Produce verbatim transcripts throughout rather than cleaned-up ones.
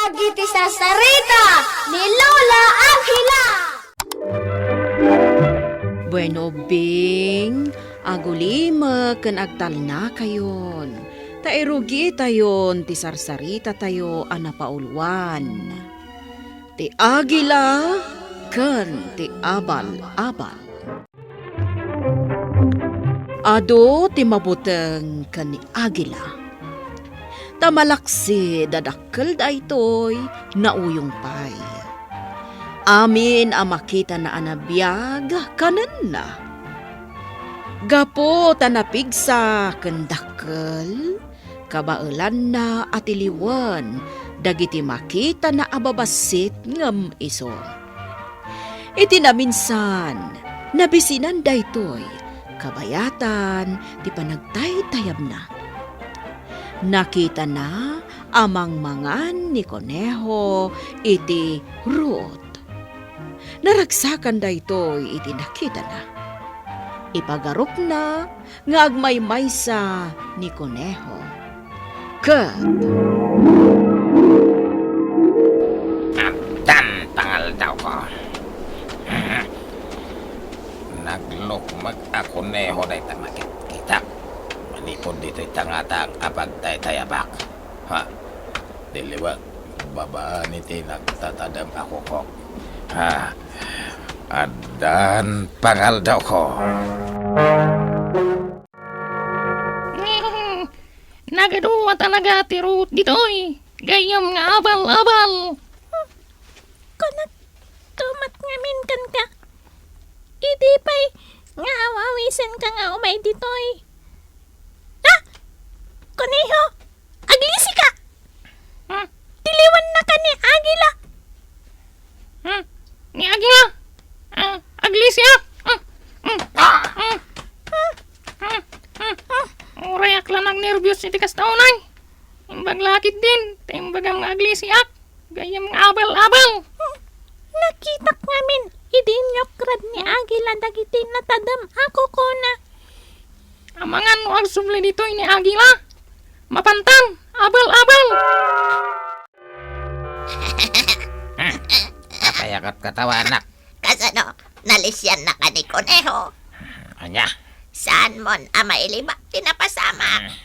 Dagiti sarsarita ni Lola Angela. Bueno, Bing, agulimek ken agtalnakayon, ta irugitayon ti sarsaritatayo a napauluan, ti Agila ken ti Abal-abal. Adu ti mabuteng ken ni Agila. Ta malaksid a dakkel daytoy, nauyong pay. Amin a makitana a nabiag kanenna. Gapu ta napigsa ken dakkel, kabaelanna a tiliwen dagiti makitana a babassit ngem isu. Iti naminsan, nabisinan daytoy kabayatan ti panagtaytayabna. Nakitana a mangmangan ni Koneho iti ruot. Naragsakan daytoy iti nakitana. Ipagarupna nga agmaymaysa ni Koneho. Ket addan pangaldawko. Naglukmeg a Koneho dayta makitkitak manipud ditoy tangatang a pagtaytayabak. Ha? Tiliwek, babaen iti nagtatadem a kukok. Ha? Addan pangaldawko. Nagadu a talaga ti ruot ditoy. Gayyem nga abal-abal. Kunak, tumat ngamin kenka. Idi pay nga awawisenka nga umay ditoy. Ah! Koneho! Aglisika! Hmm? Tiliwannaka ni Agila! Hmm? Ni Agila? Ah, aglisiak! Hmm? Hmm? Ah! Hmm? Hmm? Hmm? Hmm? Urayak la nagnerbios iti kasta unay. Imbag la ketdin, ta imbagam nga aglisiak. Gayyem nga abal-abal. Hmm. Nakitak ngamin idi inyokrad ni Agila dagiti natadem a kukona. Amangan no agsubli ditoy ni Agila. Mapantan, abal-abal. Hmm. Apay a katkatawanak? Kasano? Nalisiannaka ni Koneho? Ania? Saanmon a mailibak ti napasamak? Hmm.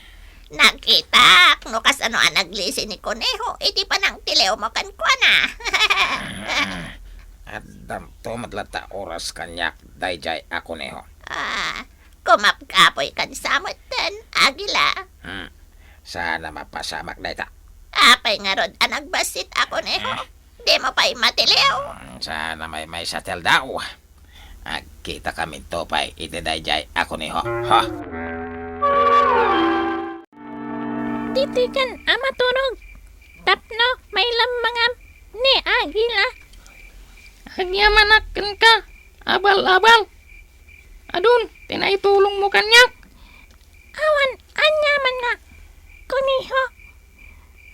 Nakitak no kasano a naglisi ni Koneho iti panangtiliwmo kenkuana. Hmm. Addam to met latta oras kaniak daydiay a Koneho. Ah, kumapkapoy kan samutten, Agila. Hmm. Saan a mapasamak dayta? Apay ngarud a nagbassit a Koneho? Eh? Dimo pay matiliw? Hmm, saan a maymaysa ti aldaw. Agkitakaminto pay iti daydiay a Koneho, ha? Ditoykan a maturog tapno mailemmengam ni Agila. Agyamanak kenka, abal-abal. Adun ti naitulongmo kaniak. Awan aniamanna, Koneho.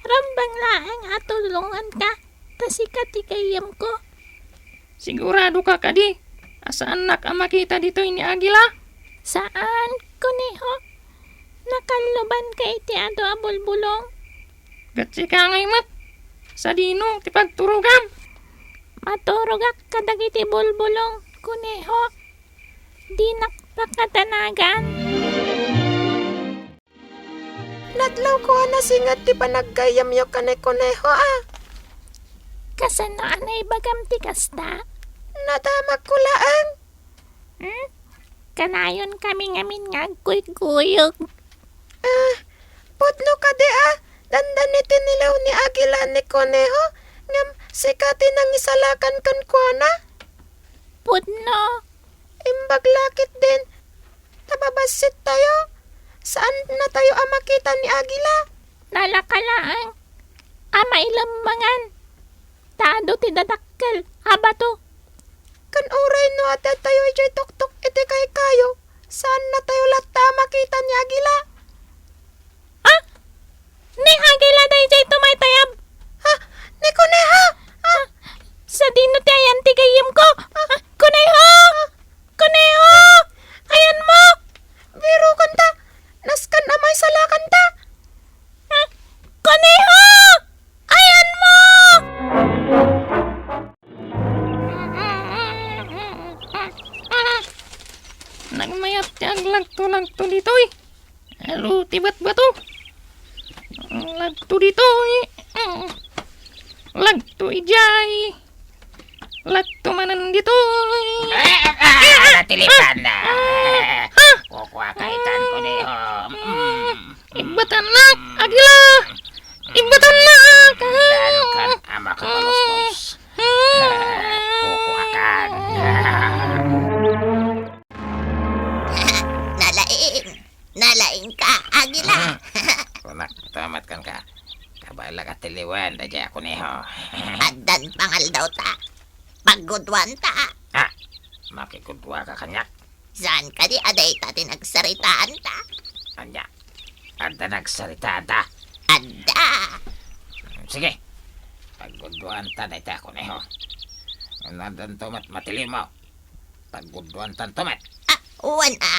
Rumbeng laeng a tulonganka, ta sika ti gayyemko. Siguradoka kadi a saannak a makita ditoy ni Agila? Saan, Koneho. Nakallubanka iti adu a bulbulong. Ket sika ngay met, sadino ti pagturogam? Maturogak kadagiti bulbulong, Koneho. Dinak pakatanagan. Nadlawko a nasinget ti panaggayyemyo ken ni Koneho, a. Kasano a naibagam ti kasta? Nadamakko laeng. Hmm? Kanayonkami ngamin nga agkuykuyog. Ah, pudno kadi a dandani ti niliw ni Agila ni Koneho, ngem sika ti nangisalakan kenkuana? Pudno. Imbag la ketdin, ta babassit tayo. Saan natayo a makita ni Agila. Nalaka laeng a mailemmangan, ta adu ti dadakkel a bato. Ken uray no adda tayo idiay tuktok iti kaykayo, saan natayo latta a makita ni Agila. Ah! Ni Agila daydiay tumaytayab. Ah! Ni Koneho! Ah! Sadino ti ayan ti gayyemko? Ah! Koneho! Koneho! Ayanmo! Biro kanta! Nasken a maisalakan ta! Ah! Koneho! Ayanmo! Nagmayat ti aglagto-lagto ditoy. Alo ti batbato. Lagto ditoy. Lagto idiay. Lagto manen ditoy. Ah, ah, ah, natilikan na. Ah, ah. Kukua ka itan, Kuneho. Mm. Ibatannak, Agila! Ibatannak! Dano kan a makapaluslos. Ah, kukuakan. Nalaing! Nalaing ka, Agila! Kunak, tumatkan ka. Kabaelak a tiliwen daydiay a Kuneho. Addan pangaldawta. Paggudwanta. Ah, makigudwa ka kaniak? Saan kadi a dayta ti nagsaritaanta? Ania, adda nagsaritaanta? Adda. Sige, paggudwanta dayta a Kuneho. Addanto met matiliwmo. Paggudwantanto met. Ah, wen a.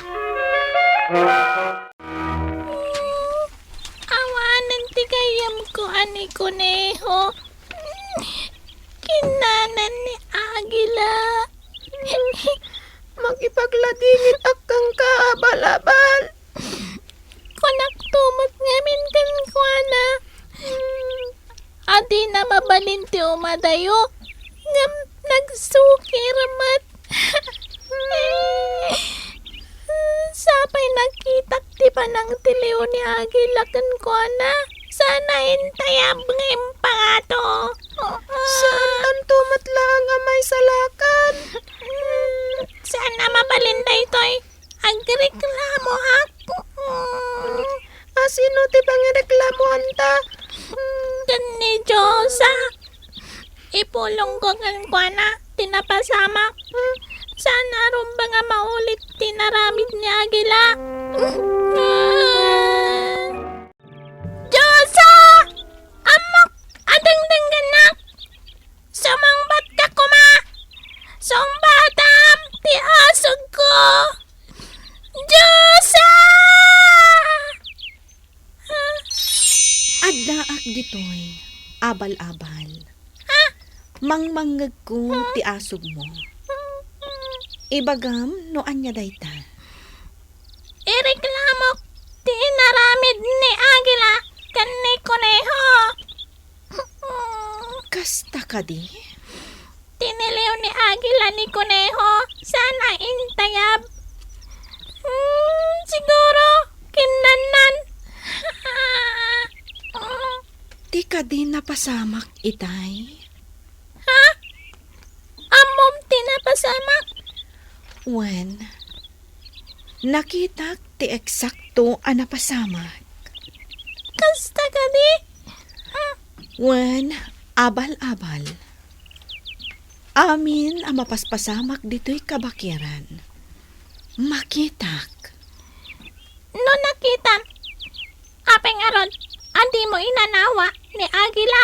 Awanen ti gayyemko a ni Kuneho. Kinnanan ni Agila. Makipagladingit ak kenka, abal-abal. Kunakto met ngamin kenkuana a dina mabalin ti umadayo, ngem nagsukir met. Sapay nakitak ti panangtiliw ni Agila kenkuana. Saan a intayab nga impato. Saantanto met laeng a maisalakan. Saan a mabalin daytoy. Agreklamoak. A sino ti pangireklamoanta? Ken ni Diosa. Ipulongko kenkuana ti napasamak. Saan a rumbeng a maulit ti naramid ni Agila. Diosa! Ammok a dengdenggennak! Sumungbatka koma! Sungbatam ti asugko! Diosa! Addaak ditoy, abal-abal. Mangmangngegko ti asugmo. Ibagam no ania dayta. Ireklamok ti inaramid ni Agila ken ni Kuneho. Kasta kadi? Tiniliw ni Agila ni Kuneho, saan a intayab. Hmm, siguro, kinnannan. Ti kadi napasamak itay? Ha? Ammom ti napasamak? Wen, nakitak ti eksakto a napasamak. Kasta kadi? Wen, abal-abal. Amin a mapaspasamak ditoy kabakiran, makitak. No nakitam, apay ngarud a dimo inanawa ni Agila?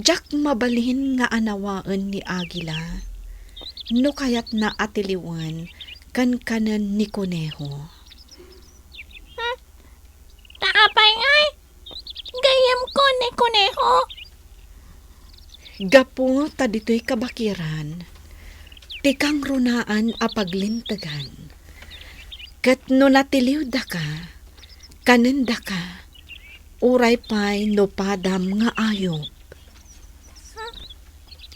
Diak mabalin nga anawaen ni Agila no kayatna a tiliwen kenkanen ni Kuneho. Hmm. Ta apay ngay? Gayyemko ni Kuneho. Gapu ta ditoy kabakiran, ti kangrunaan a paglintegan. Ket no natiliwdaka, kanendaka, uray pay no padam nga ayup.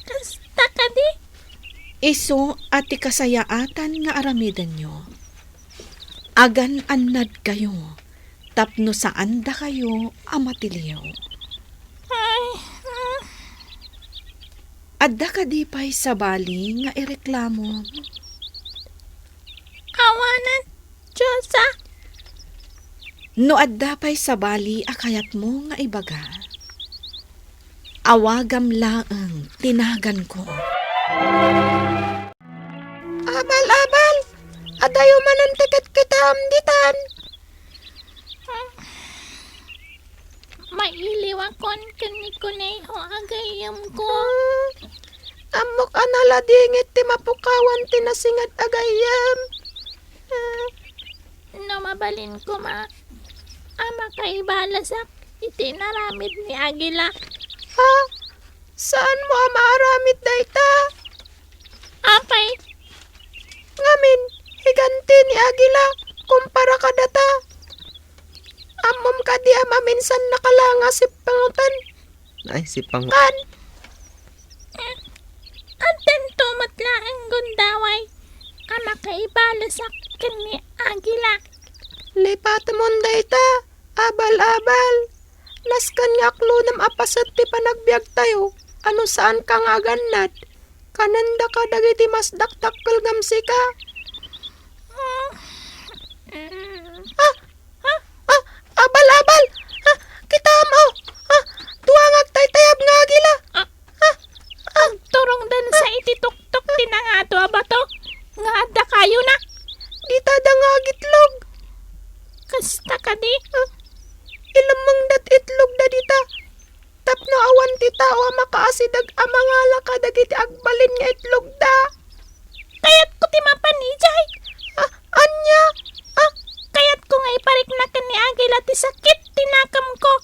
Kasta kadi? Isu a ti kasayaatan nga aramidenyo, agan-annadkayo tapno saandakayo a matiliw. Ay, ah. Adda kadi pay sabali nga ireklamom? Awanen, Diosa. No adda pay sabali a kayatmo nga ibaga, awagam laeng ti naganko. Abal-abal, adayo manen ti kitkitam ditan. Mailiwakon ken ni Kuneho a gayyemko. Hmm, ammok a naladingit ti mapukawan ti nasinged a gayyem. Hmm. No mabalin koma a makaibalasak iti inaramid ni Agila. Ha? Saanmo a maaramid dayta? Apay. Ngamin, ni Agila, kumpara kadata. Ammom kadi a maminsannaka la nga sippangutan? Ay, sippangutan. Kan? Addanto met laeng gundaway a makaibalesak ken ni Agila. Lipatemon dayta, abal-abal. Nasken nga aklodem a paset ti panagbiagtayo, a no saanka nga agannad, kanenda kadagiti mas dakdakkel ngem sika. Ah! Ah! Ah! Abal-abal! Ah! Kitam, oh! Ah! Dua nga agtaytayab nga agila! Ah! Ah! Ah! Agturongdansa iti tuktok ti nangato a bato nga adda kayona. Dita da nga agitlog. Kasta kadi? Ah! Ilemmengda ti itlogda dita. Tapno awan ti tao a makaasideg a mangala kadagiti agbalin nga itlogda. Kayatko ti mapan idiay. Ah, ania? Ah, kayatko nga iparikna ken ni Agila ti sakit ti nakemko.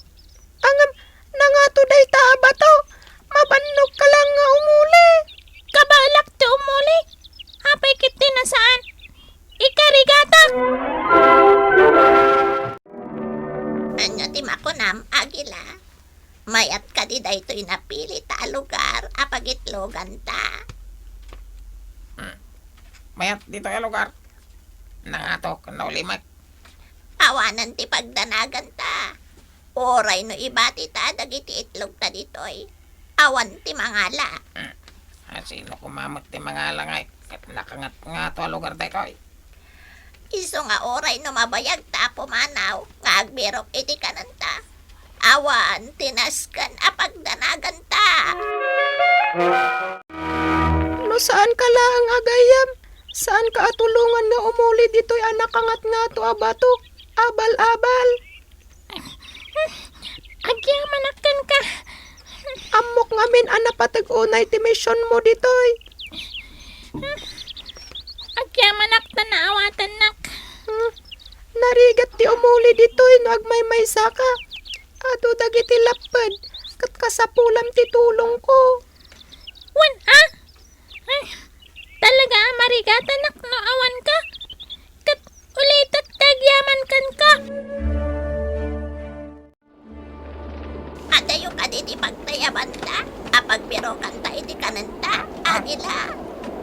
Ngem, nangato dayta a bato. Mabannogka lang nga umuli. Kabaelak ti umuli. Apay ketdi a saan? Ikarigatak! Ania ti makunam, Agila? Mayat kadi daytoy napili ta a lugar a pagitloganta? Hmm. Mayat ditoy a lugar. Nangato ken naulimek. Awanen ti pagdanaganta. Uray no ibatita dagiti itlogta ditoy, awan ti mangala. Hmm. Asino koma met ti mangala nga ket nakangatngato a lugar daytoy? Isu nga uray no mabayagta a pumanaw nga agbirok iti kanenta, awan ti nasken a pagdanaganta. No saanka laeng a gayyem, saanka a tulongan nga umuli ditoy a nakangatngato a bato, abal-abal. Agyamanak kenka. Ammok ngamin a napateg unay ti misionmo ditoy. Agyamanak ta naawatannak. Hmm. Narigat ti umuli ditoy no agmaymaysaka. Adu dagiti lapped, ket kasapulam ti tulongko. Wen a? Ay, talaga a marigatanak no awanka. Ket ulitek ti agyaman kenka. Adayo kadi ti pagtayabanta a pagbirokanta iti kanenta, Agila?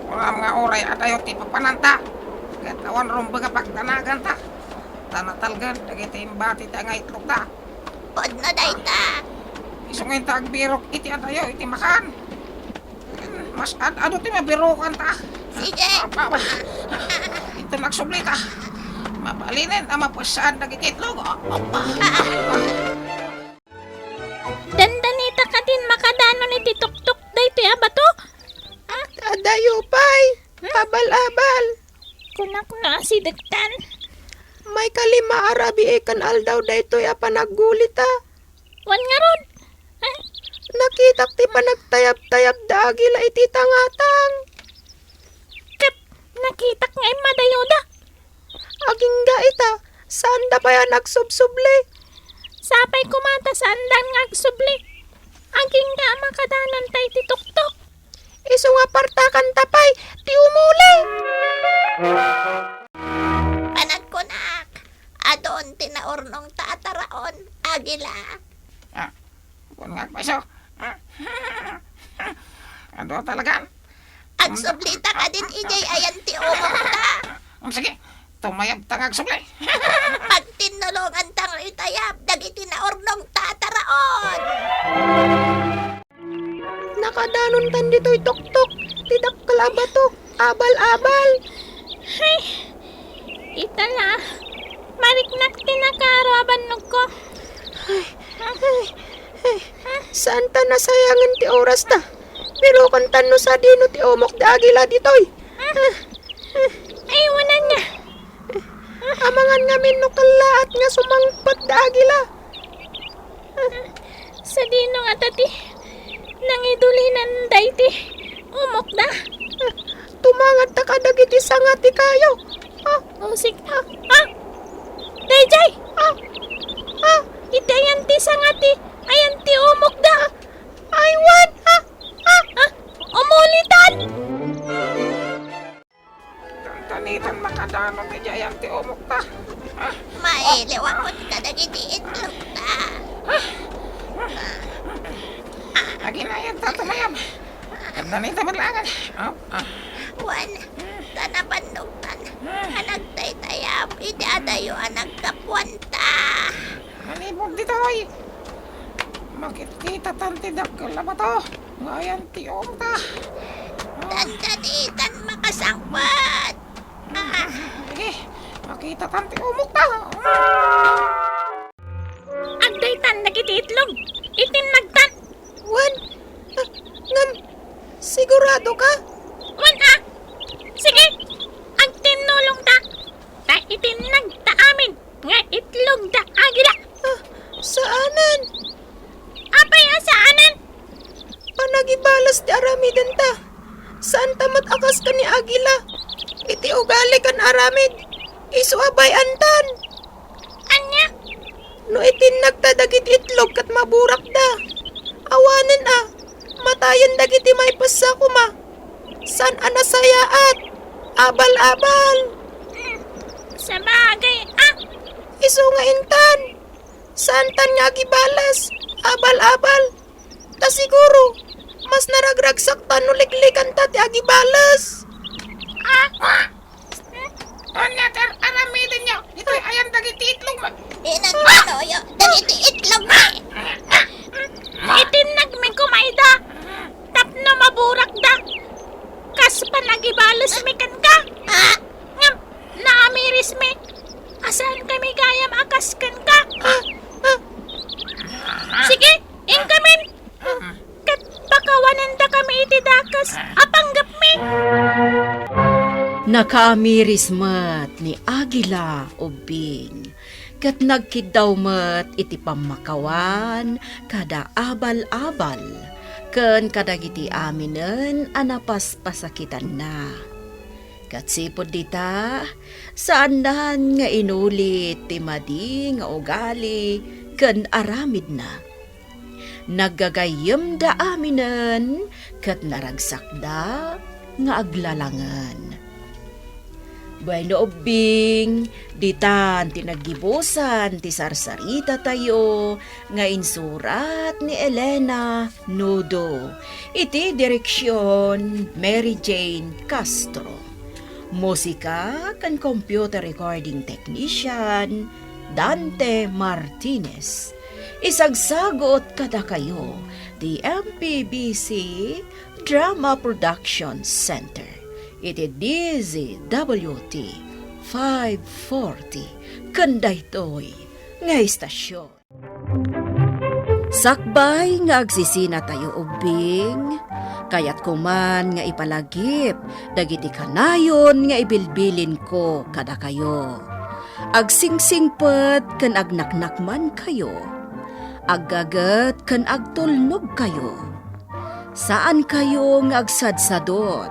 Kunam nga uray adayo ti papananta, ket awan rumbeng a pagdanaganta, ta natalged dagiti imbati ti nga itlogta. Pudno dayta. Isu nga inta agbirok iti adayo iti makan. Mas ad-adu ti mabirokanta. Sige. Apa, apa. Inton nagsublita, mabalinen a mapasaan dagiti itlog. Apa. Dandanita kadin makadanon iti tuktok daytoy a bato? Adayo pay, abal-abal. Kunak no asidegtan. Maikalima a rabii ken aldaw daytoy a panaggulita. Wen ngarud, eh? Nakitak ti panagtayab-tayab da Agila iti tangatang. Ket nakitak nga immadayoda. Agingga ita, saanda pay a nagsubsubli. Sapay koma ta saandan nga agsubli. Agingga a makadanonta iti tuktok. Isu nga partakanta pay ti umuli. Panagkunak, adun ti naurnongta a taraon, Agila. Ah, kun nga agpaiso. Adu talagan. Agsublita kadin idiay ayan ti umokta. Um, sige, tumayabta nga agsubli. Pagtinnulonganta nga itayab dagiti naurnongta a taraon. Nakadanontan ditoy tuktok ti dakkel a bato, abal-abal. Ay, ita la, mariknak ti nakaro a bannogko. Ay, ay, ay, saanta nasayangen ti orasta. Birokantan no sadino ti umok da Agila ditoy. Ay, wala na. Amangan ngamin no kellaat nga sumangpet da Agila. Sadino ngata ti nangidulinan daydi umokda? Tumangadta kadagiti sanga ti kayo. Ah, usik. Ah, ah. Daydiay. Ah, ah. Iti ayan ti sanga ti ayan ti umokda. Aywan. Ah, ah. Ah, umulitan. Tantanit Tan makadanon idiay ayan ti umokta. Ah, mailiwakon kadagiti itlogta. Ah, aginayadta tumayab. Kaddanita met laeng. Ah, ah. Wen, ta napannogtan a nagtaytayab iti adayo a naggapuanta. Manipud ditoy, makitkitatan ti dakkel a bato nga ayan ti umokta. Ah. Dandanitan makasangpet. Ah. Sige, makitatan ti umokta. Agdaytan dagiti itlog. Itinnagtan. Wen? Ah, ngem, sigurado ka? Wen, ah. Sige, agtinnulongta. Ta itinnagta amin nga itlog da agila. Ah, saanen? Apay a saanen? Panagibalas ti aramidenta. Saanta met a kas ken ni Agila. Iti ugali ken aramid, isu a bay-antan. Ania? No itinnagta dagiti itlog ket maburakda, awanen a, matayen dagiti maipessa koma. Saan a nasayaat. Abal-abal. Hmm, sabagay, ah. Isu nga intan. Saantan nga agibalas. Abal-abal. Ta siguro, mas naragragsaktan no liklikanta ti agibalas. Ah! Ania ti ar-aramidenyo? Ditoy ayan dagiti itlog, ma- Inagmanoyo dagiti itlog, ma- Itinnagmi koma ida. Tapno maburakda. Kas panagibalasmi kenka. Ah! Ngem, naamirismi a saankami gayam a kas kenka. Ah! Ah! Sige, inkamin. Ket pakawanendakami iti dakes a panggepmi. Nakaamiris met ni Agila Ubbing, ket nagkiddaw met iti pammakawan kada abal-abal ken kadagiti aminen a napaspasakitanna. Ket sipud dita, saannan nga inulit ti madi nga ugali ken aramidna. Naggagayyemda aminen ket naragsakda nga aglalangen. Bueno, Ubbing, ditan ti naggibusan ti sarsaritatayo nga insurat ni Elena Nudo iti direksion Mary Jane Castro. Musika ken computer recording technician, Dante Martinez. Isagsagut kadakayo ti M P B C Drama Production Center iti D Z W T five forty ken daytoy nga istasyon. Sakbay nga agsisinatayo ubbing, kayatko man nga ipalagip dagiti kanayon nga ibilbilinko kadakayo. Agsingsingpet ken agnaknakmankayo. Aggaget ken agtulnogkayo. Saankayo nga agsadsadot.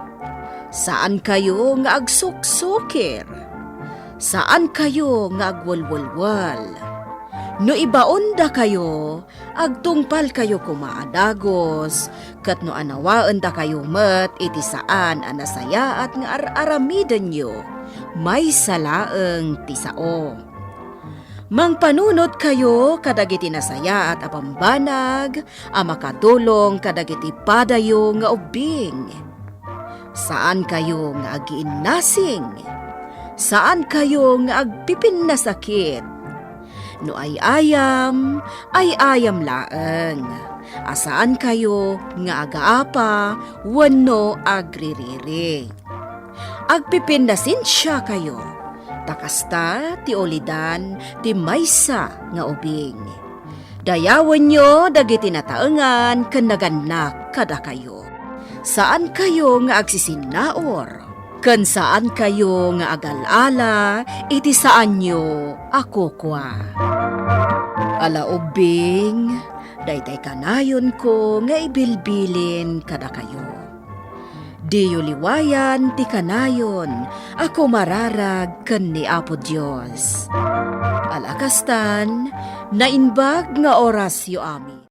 Saankayo nga agsuksukir. Saankayo nga agwelwelwel. No ibaondakayo, agtungpalkayo koma a dagus, ket no anawaendakayo met iti saan a nasayaat nga ar-aramidenyo, maysa laeng ti sao. Mangpanunotkayo kadagiti nasayaat a bambanag a makatulong kadagiti padayo nga ubbing. Saankayo nga agiinnasing. Saankayo nga agpipinnasakit. No ay-ayam, ay-ayam laeng. A saankayo nga agaapa wenno agririri. Agpipinnasensiakayo, ta kasta ti ulidan ti maysa nga ubing. Dayawenyo dagiti nataengan ken nagannak kadakayo. Saankayo nga agsisinnaur, ken saankayo nga agal-ala iti saanyo a kukua. Ala ubbing, daytay kanayonko nga ibilbilin kadakayo. Diyo liwayan ti kanayon a kumararag ken ni Apo Dios. Ala kastan, naimbag nga orasyo amin.